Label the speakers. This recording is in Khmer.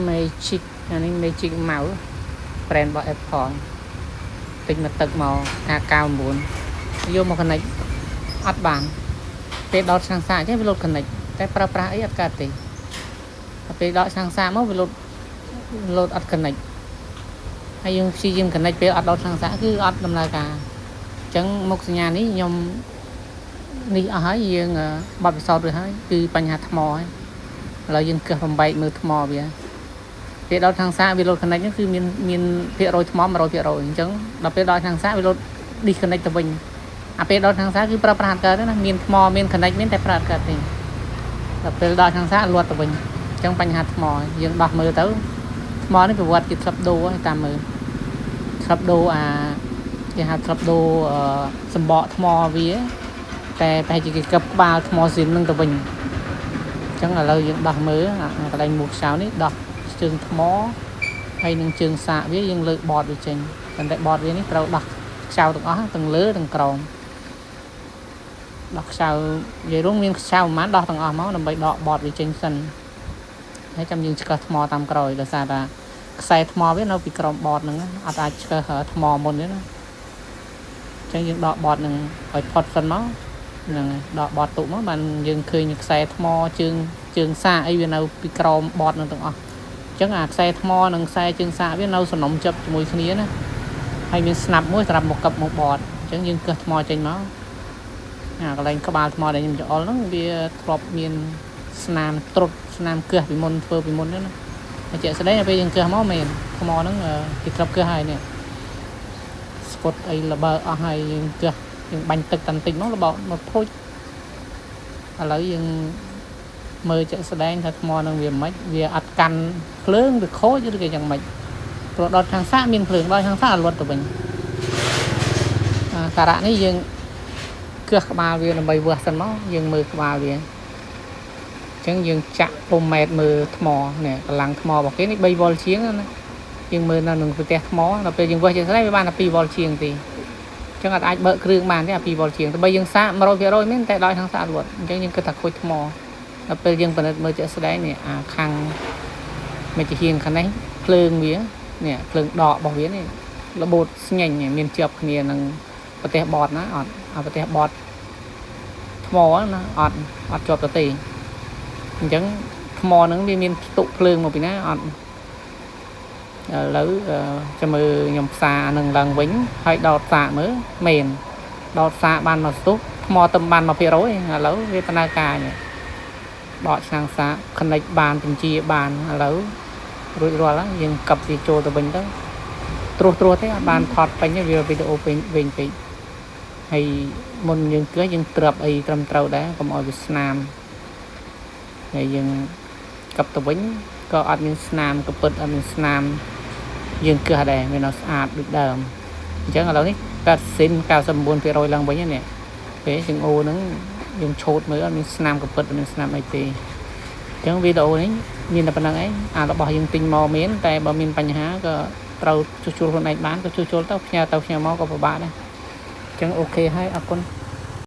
Speaker 1: Magic អានេះ Magic Mouse brand របស់ Apple ទិញមកទឹកមក K99 យកមក connect អត់បានពេលដោតឆ្នាំងសាកចេះវាលោត connect តែប្រើប្រាស់អីអត់កើតទេដល់ពេលដកឆ្នាំងសាកមកវាលោតលោតអត់ connect ហើយយើងព្យាយាម connect ពេលអត់ដោតឆ្នាំងសាកគឺអត់ដំណើរការអញ្ចឹងមុខសញ្ញានេះខ្ញុំនេះអស់ហើយយើងបទពិសោធន៍រួចហើយគឺបញ្ហាថ្មហើយឥឡូវយើងគិះបំបែកមើលថ្មវាពេលដោតឆ្នាំងសាកវាលោត connect ហ្នឹងគឺមានមានភាគរយថ្ម100%អញ្ចឹងដល់ពេលដោតឆ្នាំងសាកវាលោត disconnect ទៅវិញអាពេលដោតឆ្នាំងសាកគឺប្រើប្រាស់អត់កើតទេណាមានថ្មមាន connect មានតែប្រើអត់កើតទេដល់ពេលដោតឆ្នាំងសាកលាត់ទៅវិញអញ្ចឹងបញ្ហាថ្មយើងដោះមើលទៅថ្មនេះប្រវត្តិគេធ្លាប់ដូរហើយតាមមើលធ្លាប់ដូរអាគេហៅធ្លាប់ដូរសម្បកថ្មវាតែប្រហែលជាគេកឹបក្បាលថ្មស៊ីមនឹងទៅវិញអញ្ចឹងឥឡូវយើងដោះមើលអាកន្លែងមូខ្សៅនេះដោះជើងថ្មហើយនឹងជើងសាកវាយើងលើកបតវាចេញប៉ុន្តែបតវានេះត្រូវដោះខ្ចៅទាំងអស់ទាំងលើទាំងក្រោមដោះខ្ចៅនិយាយរួមមានខ្ចៅប្រហែលដោះទាំងអស់មកដើម្បីដកបតវាចេញសិនហើយចាំយើងឆ្កឹះថ្មតាមក្រោយដោយសារតែខ្សែថ្មវានៅពីក្រោមបតហ្នឹងអត់អាចឆ្កឹះថ្មមុនទេណាអញ្ចឹងយើងដកបតនឹងឲ្យផុតសិនមកហ្នឹងហើយដកបតទុកមកបានយើងឃើញខ្សែថ្មជើងជើងសាកអីវានៅពីក្រោមបតហ្នឹងទាំងអស់អញ្ចឹងអាខ្សែថ្មនិងខ្សែជើងសាកវានៅសំណុំចិត្តជាមួយគ្នាណាហើយមានស្នាប់មួយសម្រាប់មកកឹបមកបតអញ្ចឹងយើងកឹះថ្មចេញមកអាកន្លែងក្បាលថ្មដែលខ្ញុំច្អល់ហ្នឹងវាធ្លាប់មានស្នាមត្រុតស្នាមកឹះពីមុនធ្វើពីមុនហ្នឹងណាហើយជាក់ស្ដែងដល់ពេលយើងកឹះមកមែនថ្មហ្នឹងគេធ្លាប់កឹះហើយនេះស្ពុតអីលបើអស់ហើយយើងកឹះយើងបាញ់ទឹកតាន់តិចមកលបមកភូចឥឡូវយើងមើលជាក់ស្ដែងថាថ្មហ្នឹងវាមិនវាអត់កាន់ភ្លើងឬខូចឬក៏យ៉ាងម៉េចព្រោះដល់ខាងសាកមានភ្លើងដល់ខាងសាកអត់លត់ទៅវិញការៈនេះយើងគះក្បាលវាដើម្បីវាស់សិនមកយើងមើលក្បាលវាអញ្ចឹងយើងចាក់ពុំម៉ែត្រមើលថ្មនេះកម្លាំងថ្មរបស់គេនេះ3វ៉ុលជាងណាយើងមើលនៅនឹងប្រទេសថ្មដល់ពេលយើងវាស់ជាស្ដែងវាបានតែ2វ៉ុលជាងទេអញ្ចឹងអត់អាចបើកគ្រឿងបានទេអា2វ៉ុលជាងទោះបីយើងសាក100%មែនតែដល់ខាងសាកលត់អញ្ចឹងយើងគិតថាខូចថ្មដល់ពេលយើងពិនិត្យមើលជាក់ស្ដែងនេះអាខាងមេជាហៀងខាងនេះភ្លើងវានេះភ្លើងដករបស់វានេះរបូតស្ញែងមានជាប់គ្នានឹងប្រទេសបតណាអត់អាប្រទេសបតថ្មណាអត់អត់ជាប់ទៅទេអញ្ចឹងថ្មហ្នឹងវាមានផ្ទុកភ្លើងមកពីណាអត់ឥឡូវចាំមើលខ្ញុំផ្សារនឹងឡើងវិញហើយដោតសាកមើលមែនដោតសាកបានមកស្ទុះថ្មទៅបាន1%ឥឡូវវាដំណើរការនេះដកឆ្នាំងសាក connect បានបញ្ជាបានឥឡូវរួចរាល់ហើយយើងកឹបវាចូលទៅវិញទៅត្រួសត្រួសទេអត់បានថតពេញទេវាវីដេអូពេញវិញពេកហើយមុនយើងគឺយើងត្រាប់អីត្រឹមត្រូវដែរកុំឲ្យវាស្នាមហើយយើងកឹបទៅវិញក៏អត់មានស្នាមកពិតអត់មានស្នាមយើងគឹះដែរវានៅស្អាតដូចដើមអញ្ចឹងឥឡូវនេះកាត់ស៊ីន99%ឡើងវិញនេះពេលជើងអូហ្នឹងយើងឆូតមើលអត់មានស្នាមកពិតអត់មានស្នាមអីទេអញ្ចឹងវីដេអូនេះមានតែប៉ុណ្្នឹងឯងអារបស់យើងទិញមកមានតែបើមានបញ្ហាក៏ត្រូវជួសជុលខ្លួនឯងបានក៏ជួសជុលទៅផ្ញើទៅផ្ញើមកក៏ពិបាកដែរអញ្ចឹងអូខេហើយអរគុណ។